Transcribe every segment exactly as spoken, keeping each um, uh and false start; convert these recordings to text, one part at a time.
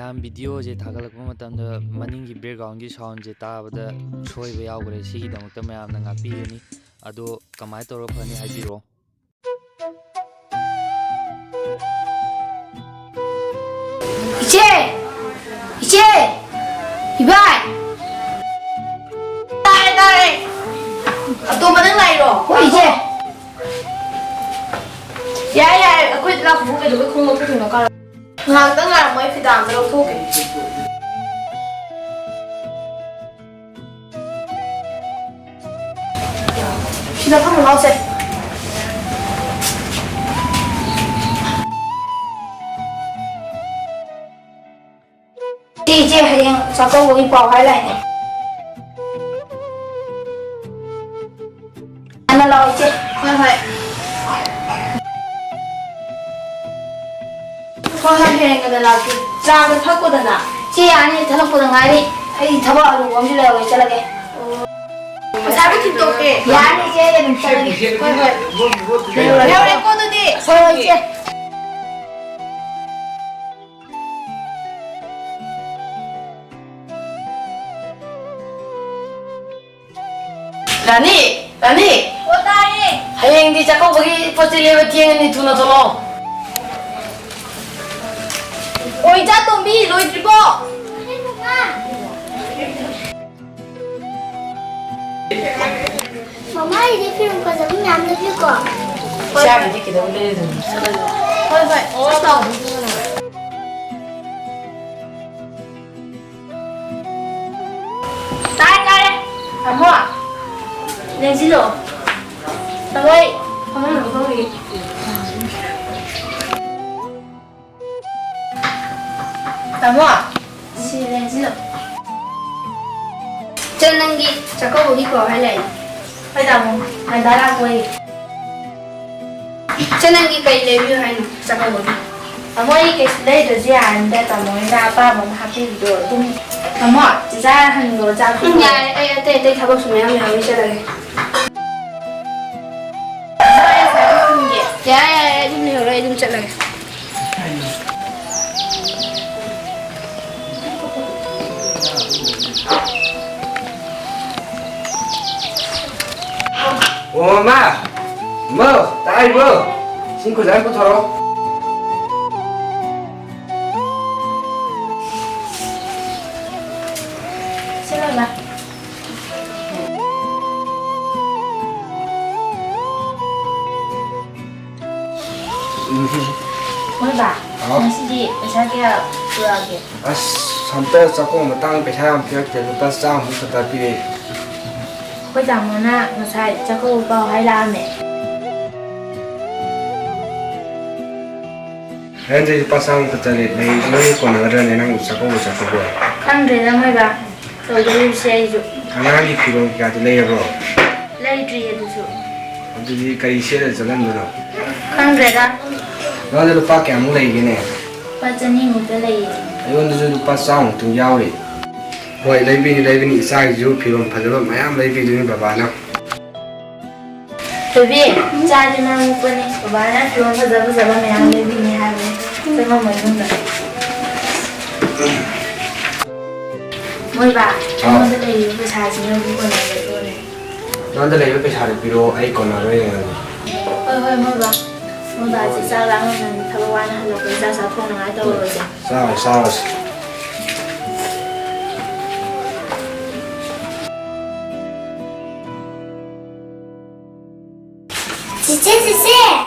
ꯃꯌꯥꯝ ꯚꯤꯗꯤꯑꯣꯁꯦ ꯊꯥꯒꯠꯂꯛꯄ ꯃꯇꯝꯗ ꯃꯅꯤꯡꯒꯤ ꯕꯦꯛꯒ꯭ꯔꯥꯎꯟꯒꯤ ꯁꯥꯎꯟꯁꯦ ꯇꯥꯕꯗ ꯁꯣꯏꯕ ꯌꯥꯎꯈ꯭ꯔꯦ꯫ ꯁꯤꯒꯤꯗꯃꯛꯇ ꯃꯌꯥꯝꯅ ꯉꯥꯛꯄꯤꯒꯅꯤ꯫ ꯑꯗꯣ ꯀꯃꯥꯏꯅ ꯇꯧꯔꯒ ꯐꯅꯤ ꯍꯥꯏꯕꯤꯔꯛꯑꯣ꯫ ꯏꯆꯦ! ꯏꯆꯦ! ꯏꯕꯥꯏ! ꯇꯥꯔꯦ, ꯇꯥꯔꯦ꯫ ꯑꯇꯣꯝꯕ, ꯅꯪ ꯂꯥꯛꯏꯔꯣ? ꯍꯣꯏ, ꯏꯆꯦ꯫ ꯌꯥꯔꯦ, ꯌꯥꯔꯦ, ꯑꯩꯈꯣꯏꯗ ꯂꯥꯛꯄꯕꯨ ꯀꯩꯗꯧꯕꯩ ꯈꯣꯡ ꯂꯧꯊꯣꯛꯇꯣꯏꯅꯣ? ꯀꯥꯔꯣ꯫ ꯉꯥꯏꯍꯥꯛꯇꯪ ꯉꯥꯏꯔꯝꯃꯣ, ꯑꯩ ꯐꯤꯗꯥ ꯑꯝꯇ ꯂꯧꯊꯣꯛꯀꯦ꯫ ꯁꯤꯗ ꯐꯝꯃꯨ ꯂꯥꯎꯁꯦ꯫ ꯏꯆꯦ, ꯏꯆꯦ, ꯍꯌꯦꯡ ꯆꯥꯛꯀꯧꯕꯒꯤ ꯄꯥꯎ ꯍꯥꯏ ꯂꯥꯛꯏꯅꯦ꯫ ꯉꯟꯅ ꯂꯥꯛꯑꯣ, ꯏꯆꯦ꯫ ꯍꯣꯏ, ꯍꯣꯏ꯫ ꯍꯣꯏ, ꯍꯣꯏ, ꯍꯌꯦꯡ ꯉꯟꯅ ꯂꯥꯛꯀꯦ꯫ ꯆꯥꯗꯣ ꯊꯛꯈꯣꯗꯅ꯫ ꯏꯆꯦ, ꯌꯥꯅꯤ, ꯊꯛꯂꯛꯄꯗ ꯉꯥꯏꯔꯤ꯫ ꯑꯩ ꯊꯕꯛ ꯑꯔꯨꯕ ꯑꯃꯁꯨ ꯂꯩꯍꯧꯋꯦ, ꯆꯠꯂꯒꯦ꯫ ꯉꯁꯥꯏꯕꯨ ꯊꯤꯟꯗꯣꯛꯀꯦ꯫ ꯌꯥꯅꯤ, ꯏꯆꯦ, ꯑꯩ ꯑꯗꯨꯝ ꯆꯠꯂꯒꯦ꯫ ꯍꯣꯏ, ꯍꯣꯏ꯫ ꯂꯩꯍꯧꯔꯦꯀꯣ ꯑꯗꯨꯗꯤ꯫ ꯍꯣꯏ, ꯍꯣꯏ, ꯏꯆꯦ꯫ ꯔꯥꯅꯤ, ꯔꯥꯅꯤ꯫ ꯑꯣ, ꯇꯥꯔꯦ꯫ ꯍꯌꯦꯡꯗꯤ ꯆꯥꯛꯀꯧꯕꯒꯤ ꯄꯣꯠ ꯆꯩ ꯂꯩꯕ ꯊꯦꯡꯉꯅꯤ, ꯊꯨꯅ ꯊꯣꯛꯂꯛꯑꯣ꯫ ꯑꯣ, ꯏꯆꯥ ꯇꯣꯝꯕꯤ, ꯂꯣꯏꯗ꯭ꯔꯤꯕꯣ? ꯃꯃꯥ, ꯑꯩꯗꯤ ꯐꯤꯔꯣꯜ ꯐꯖꯕ ꯃꯌꯥꯝ ꯂꯩꯕꯤꯌꯨꯀꯣ꯫ ꯏꯆꯥꯒꯤꯗꯤ ꯀꯩꯗꯧ ꯂꯩꯔꯣꯏꯗꯣꯏꯅꯣ? ꯍꯣꯏ, ꯍꯣꯏ꯫ ꯆꯠꯂꯣ꯫ ꯇꯥꯔꯦ, ꯇꯥꯔꯦ꯫ ꯇꯥꯃꯣ, ꯂꯦꯡꯁꯤꯜꯂꯣ꯫ ꯇꯥꯃꯣ, ꯑꯩ ꯐꯃꯨꯡꯗ ꯀꯨꯝꯈꯤꯒꯦ꯫ ꯇꯥꯃꯣ, ꯁꯤ ꯂꯦꯡꯁꯤꯜꯂꯣ꯫ ꯏꯆꯟ, ꯅꯪꯒꯤ ꯆꯥꯛꯀꯧꯕꯒꯤ ꯄꯥꯎ ꯍꯥꯏ ꯂꯥꯛꯏ꯫ ꯍꯣꯏ, ꯇꯥꯃꯣ, ꯉꯟꯇꯥ ꯂꯥꯛꯄ ꯑꯣꯏꯌꯦ꯫ ꯏꯆꯟ, ꯅꯪꯒꯤ ꯀꯩ ꯂꯩꯕꯤꯌꯨ ꯍꯥꯏꯅꯣ ꯆꯥꯛꯀꯧꯕꯒꯤ? ꯇꯥꯃꯣ, ꯑꯩ ꯀꯩꯁꯨ ꯂꯩꯗ꯭ꯔꯁꯨ ꯌꯥꯔꯅꯤꯗ, ꯇꯥꯃꯣ ꯍꯣꯏꯅ ꯑꯄꯥꯝꯕ ꯑꯃ ꯍꯥꯞꯄꯤꯕꯗꯣ ꯑꯗꯨꯝ꯫ ꯇꯥꯃꯣ, ꯆꯤꯆꯥ ꯍꯟꯈ꯭ꯔꯣ, ꯆꯥꯛ ꯎꯝ, ꯊꯣꯡꯉꯣ꯫ ꯌꯥꯔꯦ, ꯑꯩ ꯑꯇꯩ ꯑꯇꯩ ꯊꯕꯛꯁꯨ ꯃꯌꯥꯝ ꯂꯩꯍꯧꯔꯤ, ꯆꯠꯂꯒꯦ꯫ ꯇꯥꯃꯣ, ꯑꯩ ꯑꯁ꯭ꯋꯥꯏꯗ ꯊꯝꯒꯦ꯫ ꯌꯥꯔꯦ, ꯌꯥꯔꯦ, ꯑꯩ ꯑꯗꯨꯝ ꯂꯩꯍꯧꯔꯣ, ꯑꯩ ꯑꯗꯨꯝ ꯆꯠꯂꯒꯦ꯫ ꯑꯣ, ꯃꯃꯥ! ꯃꯃꯥ! ꯇꯥꯔꯤꯕꯣ? ꯏꯁꯤꯡ ꯈꯨꯖꯥꯏ ꯑꯝ ꯄꯨꯊꯣꯔꯛꯑꯣ꯫ ꯁꯤ ꯂꯣꯏꯕ꯫ ꯍꯣꯏ ꯕꯥ, ꯍꯥꯎ꯫ ꯉꯁꯤꯗꯤ ꯄꯩꯁꯥ ꯀꯌꯥ ꯄꯨꯔꯛꯑꯒꯦ? ꯑꯁ, ꯍꯟꯇꯛ ꯆꯥꯛꯀꯧꯕ ꯃꯇꯥꯡ ꯄꯩꯁꯥ ꯌꯥꯝ ꯄꯤꯔꯛꯇꯦ, ꯂꯨꯄꯥ ꯆꯥꯝꯃꯃꯨꯛ ꯈꯛꯇ ꯄꯤꯔꯛꯑꯦ꯫ ꯑꯩꯈꯣꯏ ꯇꯥꯃꯣꯅ ꯉꯁꯥꯏ ꯆꯥꯛꯀꯧꯕ ꯄꯥꯎ ꯍꯥꯏ ꯂꯥꯛꯑꯝꯃꯦ꯫ ꯍꯣꯔꯦꯟꯗꯤ ꯂꯨꯄꯥ ꯆꯥꯝꯃ ꯈꯛꯇꯅꯦ ꯂꯩ, ꯅꯪ ꯀꯣꯟꯅꯒꯗ꯭ꯔꯅꯦ ꯅꯪ ꯆꯥꯛꯀꯧꯕ ꯆꯠꯄꯕꯨ? ꯈꯪꯗ꯭ꯔꯦꯗ ꯃꯣꯏ ꯕꯥ, ꯇꯧꯗꯣꯔꯤꯕꯁꯦ ꯑꯩꯁꯨ꯫ ꯑꯉꯥꯡꯒꯤ ꯐꯤꯔꯣꯜ ꯀꯩꯀꯥꯗꯤ ꯂꯩꯔꯕ꯭ꯔꯣ? ꯂꯩꯗ꯭ꯔꯤ ꯑꯗꯨꯁꯨ꯫ ꯑꯗꯨꯗꯤ ꯀꯔꯤ ꯁꯦꯠꯂ ꯆꯠꯍꯟꯗꯣꯏꯅꯣ? ꯈꯪꯗ꯭ꯔꯦꯗ꯫ ꯅꯉꯣꯟꯗ ꯂꯨꯄꯥ ꯀꯌꯥꯃꯨꯛ ꯂꯩꯒꯦꯅꯦ? ꯂꯨꯄꯥ ꯆꯅꯤꯃꯨꯛꯇ ꯂꯩꯌꯦ꯫ ꯑꯩꯉꯣꯟꯗꯁꯨ ꯂꯨꯄꯥ ꯆꯥꯝꯃꯨꯛꯇꯪ ꯌꯥꯎꯔꯤ꯫ ꯍꯣꯏ, ꯂꯩꯕꯤꯅꯤ, ꯂꯩꯕꯤꯅꯤ, ꯏꯆꯥꯒꯤꯁꯨ ꯐꯤꯔꯣꯜ ꯐꯖꯕ ꯃꯌꯥꯝ ꯂꯩꯕꯤꯗꯣꯏꯅꯤ ꯕꯕꯥꯅ꯫ ꯊꯣꯏꯕꯤ, ꯏꯆꯥꯗꯤ ꯃꯔꯝ ꯃꯣꯛꯄꯅꯤ꯫ ꯕꯕꯥꯅ ꯐꯤꯔꯣꯜ ꯐꯖ ꯐꯖꯕ ꯃꯌꯥꯝ ꯂꯩꯕꯤꯅꯤ ꯍꯥꯏꯕꯅꯤ꯫ ꯆꯪꯉꯝꯃꯣ ꯏꯃꯨꯡꯗ꯫ ꯃꯣꯏ ꯕꯥ, ꯑꯥ꯫ ꯑꯩꯉꯣꯟꯗ ꯂꯩꯔꯤꯕ ꯄꯩꯁꯥꯁꯤꯅꯕꯨ ꯀꯣꯟꯅꯒꯗ꯭ꯔꯣꯅꯦ? ꯅꯉꯣꯟꯗ ꯂꯩꯕ ꯄꯩꯁꯥꯗꯣ ꯄꯤꯔꯛꯑꯣ, ꯑꯩ ꯀꯣꯟꯅꯔꯣꯏ ꯌꯦꯡꯉꯒꯦ꯫ ꯍꯣꯏ, ꯍꯣꯏ, ꯃꯣꯏ ꯕꯥ꯫ ꯃꯣꯏ ꯕꯥꯁꯦ ꯆꯥꯛ ꯂꯥꯝꯃꯝꯃꯅꯤ, ꯊꯕꯛ ꯋꯥꯅ ꯍꯜꯂꯛꯄꯗ ꯆꯥꯛ ꯆꯥꯊꯣꯛꯅꯉꯥꯏ ꯇꯧꯔꯁꯦ꯫ ꯆꯥꯔꯣ, ꯆꯥꯔꯣꯁꯦ꯫ ꯆꯤꯆꯦ, ꯆꯤꯆꯦ!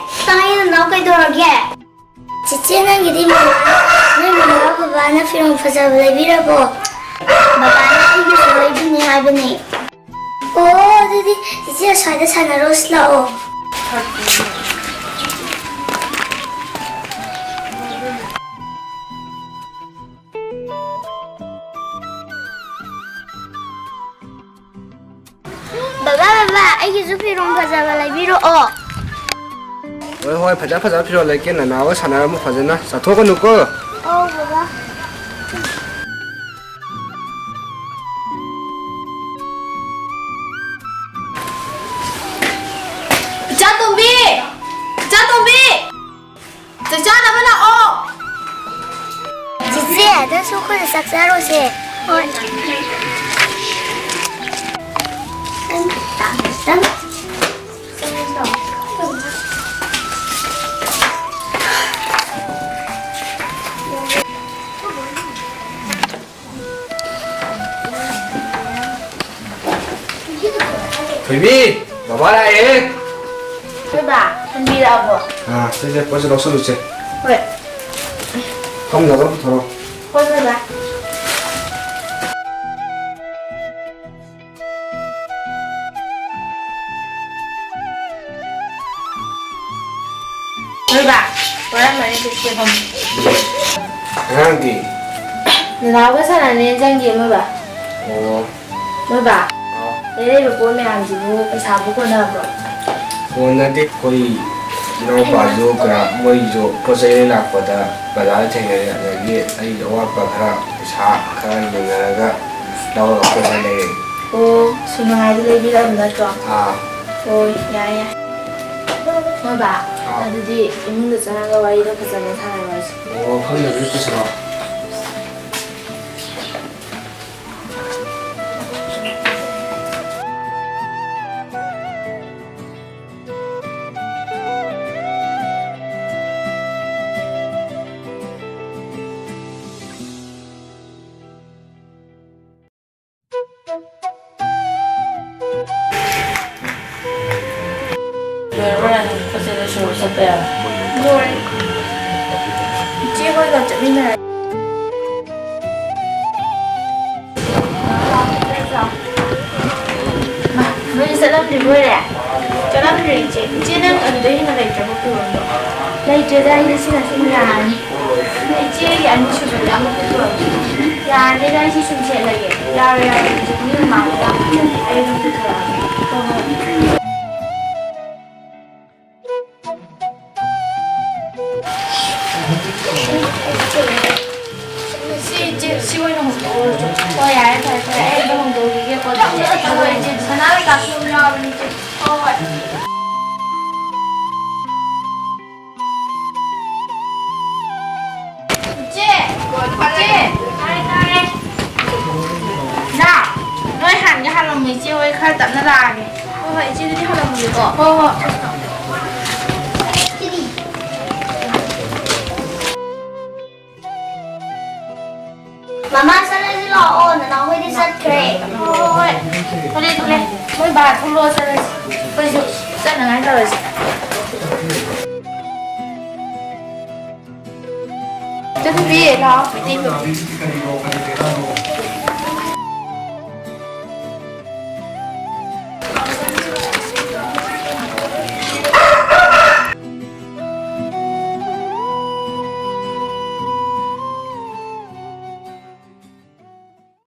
ꯇꯥꯏꯌꯦ, ꯅꯅꯥꯎ, ꯀꯩꯗꯧꯔꯒꯦ? ꯆꯤꯆꯦ, ꯅꯪꯒꯤꯗꯤ ꯃꯃꯥ, ꯅꯣꯏ ꯃꯃꯥ ꯕꯕꯥꯅ ꯐꯤꯔꯣꯜ ꯐꯖꯕ ꯂꯩꯕꯤꯔꯕꯣ? ꯕꯕꯥꯅ ꯑꯩꯒꯤꯁꯨ ꯂꯩꯕꯤꯅꯤ ꯍꯥꯏꯕꯅꯦ꯫ ꯑꯣ, ꯑꯗꯨꯗꯤ ꯆꯤꯆꯦ ꯑꯁ꯭ꯋꯥꯏꯗ ꯁꯥꯟꯅꯔꯨꯁꯤ ꯂꯥꯛꯑꯣ꯫ ꯕꯕꯥ, ꯕꯕꯥ, ꯑꯩꯒꯤꯁꯨ ꯐꯤꯔꯣꯜ ꯐꯖꯕ ꯂꯩꯕꯤꯔꯛꯑꯣ꯫ ꯍꯣꯏ, ꯍꯣꯏ, ꯐꯖ ꯐꯖꯕ ꯐꯤꯔꯣꯜ ꯂꯩꯀꯦ, ꯅꯅꯥꯎꯒ ꯁꯥꯟꯅꯔꯝꯃꯨ ꯐꯖꯅ, ꯆꯠꯊꯣꯛꯀꯅꯨꯀꯣ꯫ ꯑꯧ, ꯕꯕꯥ꯫ ꯏꯆꯥ ꯇꯣꯝꯕꯤ! ꯏꯆꯥ ꯇꯣꯝꯕꯤ! ꯆꯥꯛ ꯆꯥꯅꯕ ꯂꯥꯛꯑꯣ꯫ ꯆꯤꯆꯦ, ꯅꯪꯁꯨ ꯑꯩꯈꯣꯏꯗ ꯆꯥꯛ ꯆꯥꯔꯨꯁꯦ꯫ ꯍꯣꯏ꯫ ꯇꯪ, ꯇꯪ, ꯇꯪ꯫ ꯊꯣꯏꯕꯤ, ꯕꯕꯥ ꯂꯥꯛꯑꯦ꯫ ꯑꯩꯈꯣꯏ ꯕꯥ, ꯊꯤꯟꯕꯤꯔꯛꯑꯕꯣ? ꯑꯥ, ꯁꯦ, ꯁꯦ, ꯄꯣꯠꯁꯦ ꯂꯧꯁꯜꯂꯨꯁꯦ꯫ ꯍꯣꯏ꯫ ꯐꯝꯅꯕ ꯄꯨꯊꯣꯔꯛꯑꯣ꯫ ꯍꯣꯏ, ꯍꯣꯏ, ꯕꯥ꯫ ꯍꯣꯏ, ꯕꯥ꯫ ꯋꯥꯔꯝꯃꯅꯤ, ꯑꯗꯨꯗꯤ ꯐꯝꯃꯣ꯫ ꯑꯉꯥꯡꯗꯤ? ꯅꯅꯥꯎꯒ ꯁꯥꯟꯅꯅꯦꯅ ꯆꯪꯒꯤ, ꯃꯣꯏ ꯕꯥ꯫ ꯑꯣ꯫ ꯃꯣꯏ ꯕꯥ, ꯑꯥ꯫ ꯂꯩꯔꯛꯏꯕ ꯄꯣꯠ ꯃꯌꯥꯝꯁꯤꯕꯨ ꯄꯩꯁꯥꯕꯨ ꯀꯣꯟꯅꯕ꯭ꯔꯣ? ꯀꯣꯟꯅꯗꯦ, ꯑꯩꯈꯣꯏ ꯏꯅꯥꯎꯄꯥꯁꯨ ꯀꯌꯥ, ꯃꯣꯏꯁꯨ ꯄꯣꯠ ꯆꯩ ꯂꯩ ꯂꯥꯛꯄꯗ ꯕꯖꯥꯔꯗ ꯊꯦꯡꯅꯔꯦ, ꯑꯗꯒꯤ ꯑꯩꯒꯤ ꯑꯋꯥꯠꯄ ꯈꯔ, ꯄꯩꯁꯥ ꯈꯔ ꯌꯦꯟꯅꯔꯒ ꯂꯧꯔꯒ ꯄꯣꯠ ꯆꯩ ꯂꯩꯔꯛꯏ꯫ ꯑꯣ, ꯁꯨ ꯅꯨꯡꯉꯥꯏꯗꯤ ꯂꯩꯕꯤꯔꯛꯑꯕ ꯅꯠꯇ꯭ꯔꯣ? ꯑꯥ꯫ ꯍꯣꯏ, ꯌꯥꯏ, ꯌꯥꯏ꯫ ꯃꯣꯏ ꯕꯥ, ꯑꯥ꯫ ꯑꯗꯨꯗꯤ ꯏꯃꯨꯡꯗ ꯆꯪꯉꯒ ꯋꯥꯔꯤꯗꯣ ꯐꯖꯅ ꯁꯥꯟꯅꯔꯁꯤ꯫ ꯑꯣ, ꯐꯝꯅꯕꯗ ꯄꯨꯁꯤꯔꯣ? ꯂꯣꯏꯔꯕ ꯅꯪ ꯄꯣꯠ ꯆꯩ ꯂꯣꯏꯁꯤꯜꯂꯣ, ꯆꯠꯄ ꯌꯥꯔꯦ꯫ ꯂꯣꯏꯔꯦ꯫ ꯏꯆꯦ ꯍꯣꯏꯒ ꯆꯠꯃꯤꯟꯅꯔꯦ꯫ ꯃꯥ, ꯅꯣꯏ ꯆꯠꯂꯝꯗ꯭ꯔꯤꯕ ꯑꯣꯏꯔꯦ? ꯆꯠꯂꯝꯗ꯭ꯔꯤ ꯏꯆꯦ꯫ ꯏꯆꯦ ꯅꯪ ꯑꯗꯨꯗꯩ ꯍꯦꯟꯅ ꯂꯩꯇ꯭ꯔꯕ ꯐꯤꯔꯣꯜꯗꯣ? ꯂꯩꯇ꯭ꯔꯦꯗ, ꯑꯩꯗꯤ ꯁꯤꯅ ꯁꯨꯝ ꯌꯥꯔꯅꯤ꯫ ꯏꯆꯦꯒꯤ ꯑꯅꯤꯁꯨꯕꯗꯤ ꯑꯃꯨꯛ ꯄꯤꯊꯣꯔꯛꯑꯣ꯫ ꯌꯥꯔꯅꯤꯗ, ꯑꯩ ꯁꯤ ꯁꯨꯝ ꯁꯦꯠꯂꯒꯦ꯫ ꯌꯥꯔꯣꯏ, ꯌꯥꯔꯣꯏ, ꯍꯧꯖꯤꯛ ꯃꯤ ꯃꯃꯥꯡꯗ ꯂꯥꯛꯄꯗꯗꯤ ꯑꯩ ꯑꯗꯨꯝ ꯄꯨꯊꯣꯔꯛꯑꯒꯦ꯫ ꯍꯣꯏ, ꯍꯣꯏ꯫ ꯁꯤ, ꯏꯆꯦ, ꯁꯤ ꯑꯣꯏꯅ ꯍꯣꯡꯗꯣꯛꯑꯣ꯫ ꯍꯣꯏ, ꯌꯥꯔꯦ, ꯐꯔꯦ, ꯐꯔꯦ꯫ ꯑꯩ ꯑꯝꯇ ꯍꯣꯡꯗꯣꯛꯈꯤꯒꯦꯀꯣ, ꯑꯗꯨꯗꯤ꯫ ꯍꯣꯏ, ꯏꯆꯦ, ꯁꯅꯥ ꯀꯩꯀꯥꯁꯨ ꯑꯗꯨꯝ ꯌꯥꯎꯔꯕꯅꯤ, ꯏꯆꯦ꯫ ꯍꯣꯏ, ꯍꯣꯏ꯫ ꯏꯆꯦ! ꯏꯆꯦ! ꯇꯥꯔꯦ, ꯇꯥꯔꯦ꯫ ꯅꯥ, ꯅꯣꯏ ꯍꯥꯟꯒꯦ ꯍꯥꯜꯂꯝꯃꯣ, ꯏꯆꯦ ꯍꯣꯏ ꯈꯔ ꯇꯞꯅ ꯂꯥꯛꯑꯒꯦ꯫ ꯍꯣꯏ, ꯍꯣꯏ, ꯏꯆꯦ, ꯑꯗꯨꯗꯤ ꯍꯥꯜꯂꯝꯃꯒꯦꯀꯣ꯫ ꯍꯣꯏ, ꯍꯣꯏ꯫ ꯃꯃꯥ, ꯆꯠꯂꯁꯤ ꯂꯥꯛꯑꯣ, ꯅꯅꯥꯎ ꯍꯣꯏꯗꯤ ꯆꯠꯈ꯭ꯔꯦ꯫ ꯍꯣꯏ, ꯍꯣꯏ꯫ ꯊꯣꯛꯂꯦ, ꯊꯣꯛꯂꯦ꯫ ꯃꯣꯏ ꯕꯥ ꯊꯣꯛꯂꯛꯑꯣ, ꯆꯠꯂꯁꯤ꯫ ꯑꯩꯈꯣꯏꯁꯨ ꯆꯠꯅꯉꯥꯏ ꯇꯧꯔꯁꯤ꯫ ꯆꯠꯊꯕꯤ, ꯂꯥꯛꯑꯣ꯫